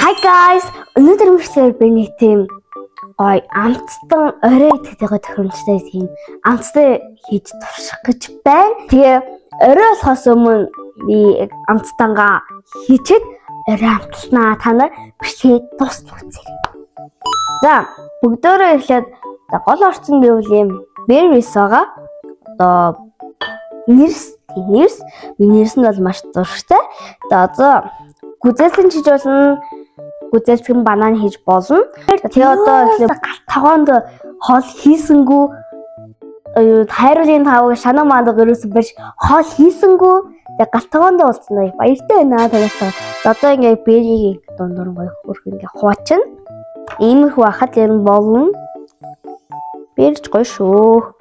Hi guys. Өнөөдөр мөрчлөөр би нэг тийм гоё амттай орой идэхтэйгээ тохиромжтой тийм амттай хийж турших гэж байна. Тэгээ орой болохоос өмнө би яг амттангаа хийчихэд орой амтлнаа. Та нар бичлэгээ дуустал үзээрэй. За, бүгдөөрөө эхлээд за, гол орчин гэвэл ийм berries байгаа. Одоо нэрс, тийм нэрс. Би нэрс нь бол маш дуртай. За одоо гүзээлзгэн хийж болно. Гүзээлзгэн банан хийж болно. Тэгээ одоо эхлээд галт тогоонд хоол хийсэнгүү хайруулын тавыг шанаа мандаг ерөөсөн биш хоол хийсэнгүү. Тэгээ галт тогоонд уулзсан баяртай байна танаас. За одоо ингээ берийг дундуур гоё хөрх ингээ хуваачна. Иймэрхүү хахад ер нь болно. Берж гоё шүү.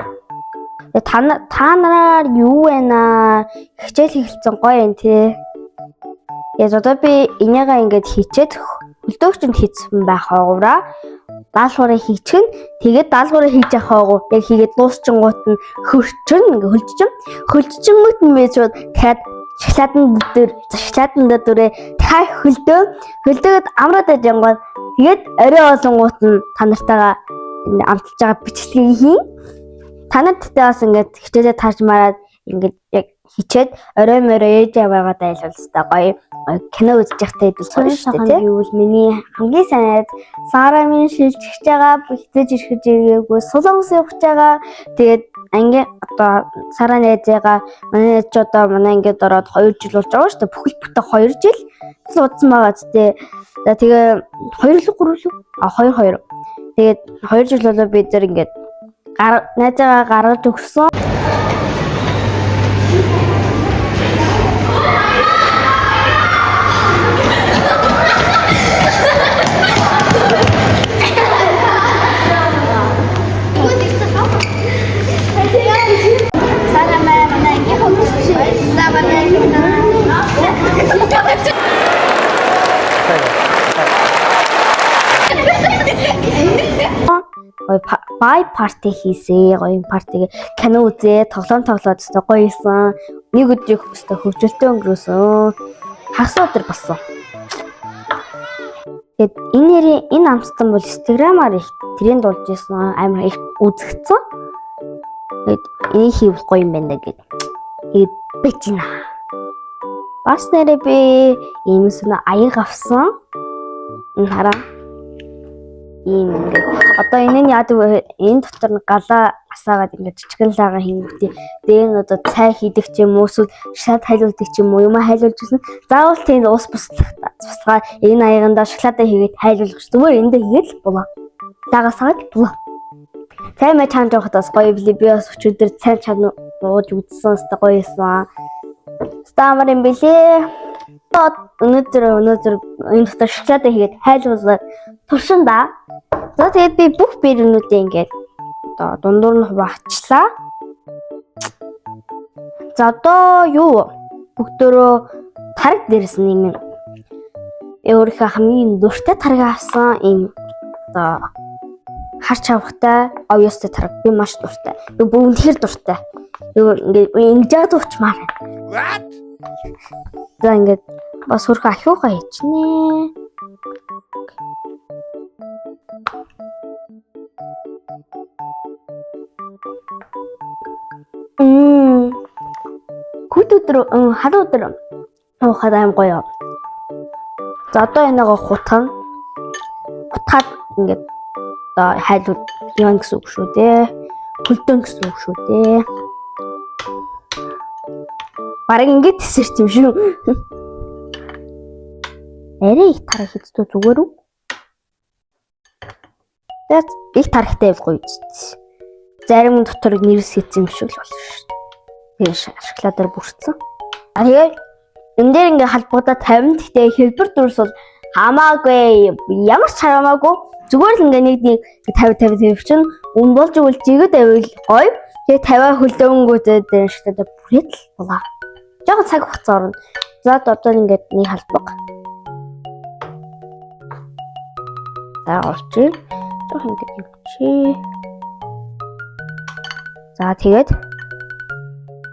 Тэгээ та нараар юу байна? Хичээл эхэлсэн гоё юм тий. Тэгээд одоо би энийгээ ингээд хийчээд хөлдөөгчөнд хийцэн байх хаагураа даалгаврыг хийчихэн тэгээд даалгаврыг хийж явах хаагур яг хийгээд дуусчингуут нь хөрчин ингээ хөлжчин хөлжчингүүт нь би шууд дахиад шоколадн дээр шоколадн дээрээ дахиад хөлдөө хөлдөөгд амраад байж ангууд тэгээд орой болонгуут нь та нартайгаа энэ амталж байгаа бичлэгийг хийн. Та нарт тэгтээ бас ингээд хичээлээ тарж мараад ингээд яг хичээд орой морой ээж аваагаа дайлвал хэвээр гоё гоё кино үзэж явахтай хэдэл гоё шүү дээ тий. Гэвэл миний хамгийн сайн найз Сара минь шилжчихэж байгаа хизээж ирэхэж иргээгүй Солонгос явж байгаа. Тэгээд анги одоо Сара найзыгаа манай найз ч одоо манай ангид ороод 2 жил болж байгаа шүү дээ. Бүхэл бүтэн 2 жил л удсан байгаа ч тий. За тэгээ 2 л 3 л а 2 2. Тэгээд 2 жил болоо бид нар ингээд найзаагаа гаргаж өгсөн. Гоё бай парти хийсээ, гоё партиг кино үзээ, тоглоом тоглоод өстой гоё исэн. Нэг өдрийг өстой хөвжөлтөө өнгөрөөсөн. Хагас өдөр болсон. Тэгээд энэ нэрийн энэ амттан бол Instagram-аар их тренд болж исэн, амар их үзэгдсэн. Тэгээд энийг хийвэл гоё юм байна да гэд. Тэгээд бичнэ. Бас нэрээ би ийм сонь аяг авсан. Энэ хараа. Ийм ингээд одоо энэ нь яадаг вэ? Энэ дотор нь галаа асаагаад ингээд жижигэн лаага хийнгүүтээ дээр нь одоо цай хийдэг ч юм уу эсвэл шоколад хайлуулдаг ч юм уу юм хайлуулж ирсэн. Заавал тийм ус буслах туслахаа энэ аягандаа шоколадаа хийгээд хайлуулах ш. Зүгээр эндээ хийгээд л булаа. Лагаа саад булаа. Цай мэ чанж явахад бас гоё билий. Би бас өчигдөр цай чан ууж үзсэн өстой гоё юмсан. Стамар юм билээ. Өнөөдөр энэ дотор шоколадаа хийгээд хайлуулаад туршин да. За тэгээд би бүх бэрнүүдээ ингээд одоо дундуур нь хуваалцлаа. За одоо юу бүгдөө тараг дээрс нь юм. Би өөрийнхөө хамгийн дуртай тараг авсан ийм одоо хар чавхтай оёстой тараг би маш дуртай. Би бүр үнэхээр дуртай. Би ингээд ингэж яагаад уучмаар байна. What? За ингээд бас хөрхө ахиуха хийчнэ. Хүт өдөр хар өдөр уухад аим гоё. За одоо энийгээ хутгана. Хутгаад ингээд одоо хайлууд яан гэсэн үг шүү дээ. Хөлдөн гэсэн үг шүү дээ. Бараг ингээд тесэрч юм шүү. Арай их тарах хийдүү зүгээр үү? За их тарахтай байл гоё үст. Зарим дотор нэрс хийсэн юм шиг л болно шүү. Тэгээ шоколадаар бүрдсэн. А тэгээ энэ дээр ингээ халбуудаа 50 гэхдээ хэлбэр дүрс бол хамаагүй ямар ч хамаагүй зүгээр л ингээ нэг нэг 50 50 50 чинь үн болж игэл жигэд авил гоё. Тэгээ 50 хөлдөөнгүүтээ дээр шоколадаар бүрээд л болоо. Жохон цаг хугацаа орно. За одоо ингээд нэг халбаг. За олчих. Жохон ингээд ингэчээ. За тэгээд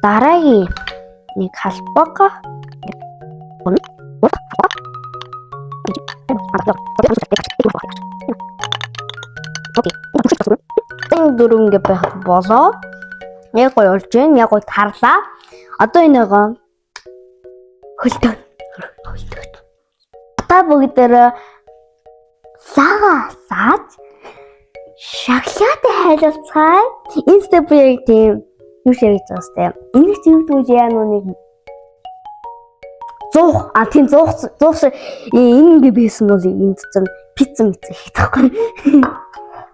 дараагийн нэг халбаг. Окей. Энэ дөрөв ингэ байхад болоо. Яг гоё болж байна. Яг гоё тарлаа. Одоо энийгөө хөлтөө. Хөлтөө. Та бүгдээрээ лага асааж шоколадтай хайлуулцгаая. Энэ step яг тийм юу шиг гэж байгаа сте. Энэ ч юу гэдэг яа нүг 100 а тийм 100 100 шиг энэ ингэ байсан бол энд чинь пицца мицца хийх байхгүй.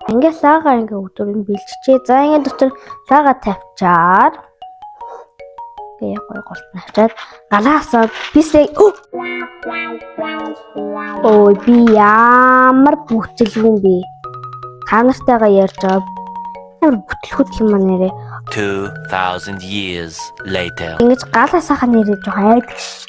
Ингээ лага ингээ өдөр нь бэлчжээ. За ингээ дотор лага тавьчаад ингээ яг гоё голт нь авчаад галаасаа бисээ. Ой, би ямар бүтлгүүн бэ? Та нартайгаа ярьж байгаа ямар бүтлгүүд юм аа нэрээ. 2,000 years later. Ингэж гал асаахаа нэрээ жоохон айдаг ш.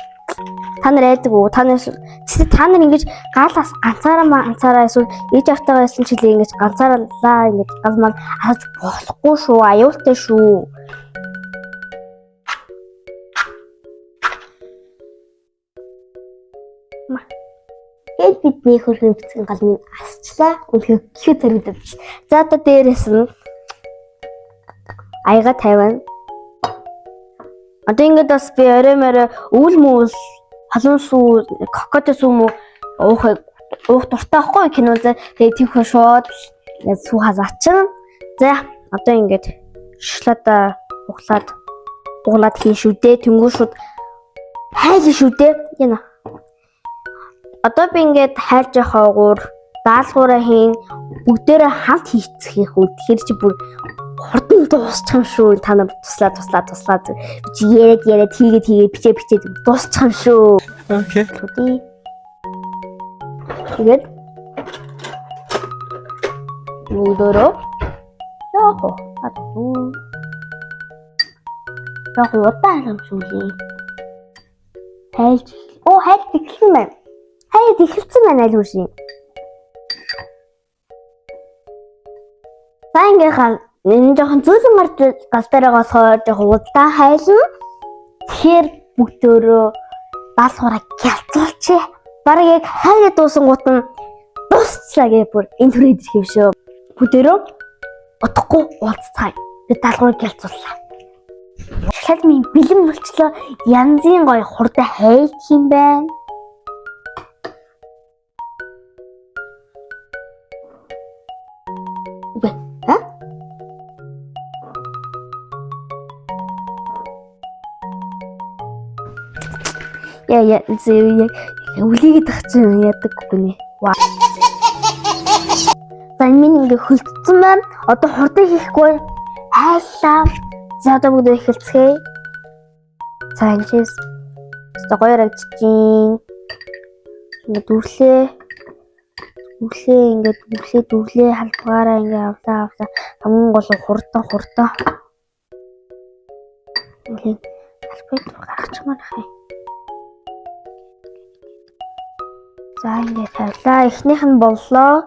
Та нар айдаг уу? Та нар та нар ингэж гал ас ганцаараа ганцаараа эсвэл ээж автайгаа байсан ч хэлээ ингэж ганцаараа лаа ингэж гал мал асаж болохгүй шүү. Аюултай шүү. Тэгээд бидний хөрхөн бицгэн гал минь асчлаа. Үнэхээр cute харагдав. За одоо дээрэс нь аяга тавина. Одоо ингээд бас би орой морой өвөл мөвөл халуун сүү, кокотой сүү мө уух уух дуртай байхгүй кино зэ. Тэгээд тийхүү шууд ингээд сүү халаачин. За одоо ингээд шоколад углаад углаад хийн шүү дээ. Тэнгүү шууд хайлна шүү дээ. Яна. Одоо би ингээд хайлж явах уугуур даалгавраа хийн бүгдээрээ хамт хийцгэх үү. Тэгэхээр чи бүр хурдан дуусчих юм шүү. Та нар туслаа туслаа туслаа. Би чи яриад яриад хийгээд хийгээд бичээ бичээд дуусчих юм шүү. Okay. Төдий. Тэгээд бүгдөө яах вэ? Атуу. Яг удаан юм шүү лээ. Хайлж. Оо, хайлт эхэлсэн байна. Хайлт эхэлсэн байна аль хүршин. За ингээ гал энэ жоохон зөөлөн гал гал дээр байгаа болохоор жоохон удаан хайлна. Тэгэхээр бүгдөө даалгавраа гялцуулчих. Бараг яг хайлт дуусангуут нь дуусчлаа гэ бүр энэ түрээд ирэх юм шүү. Бүгдөө удахгүй уулзцгаая. Би даалгавраа гялцууллаа. Шал минь бэлэн болчлоо. Янзын гоё хурдан хайлт юм байна. Үгүй. А? Яа яа зөө яг үлийгээд ах чинь яадаг гүнэ. Ваа. За энэ минь ингээ хөлдсөн байна. Одоо хурдан хийхгүй хайлаа. За одоо бүгд эхэлцгээе. За энэчээс өстой гоё харагдчихээн. Ингээ дүрлээ. Дүрлээ ингээ дүрлээ дүрлээ халбгаараа ингээ авлаа авлаа. Хамгийн гол нь хурдан хурдан. Ингээ халбыг гаргачмаар хай. За ингээ тавилаа. Эхнийх нь боллоо.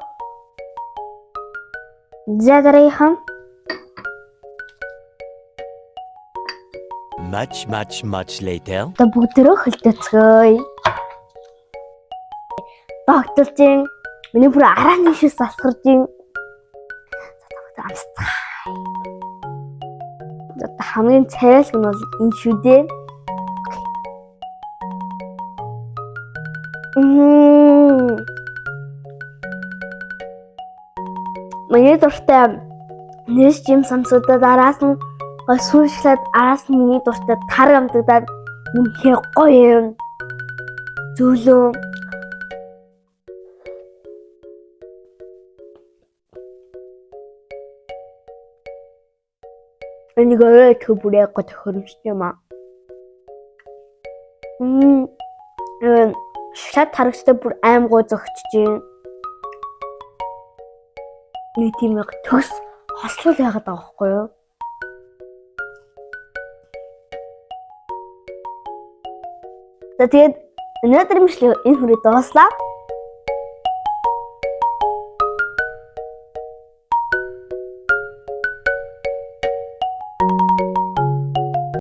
За дараагийнх нь Much, much, much later. Одоо бүгдөө хөлтөцгөөе. Багталж ин миний бүр арааны шис асгарч ин. За бүгд амсцгаая. За одоо хамгийн цайлг нь бол энэ шүү дээ. Миний дуртай нэрс жим самсуудад араас нь гой сүүршлээд араас нь миний дуртай тар амтагдаад үнэхээр гоё юм. Зөөлөн. Энийг өөрөө идэхэд бүр яг гоё тохиромжтой юм аа. Шат харагчтай бүр аим гоо зөгчж байна. Нэг тийм яг төгс хослол яагаад байгаа байхгүй юу? За тэгээд өнөөдөр имжлэг энэ хүрээ дууслаа.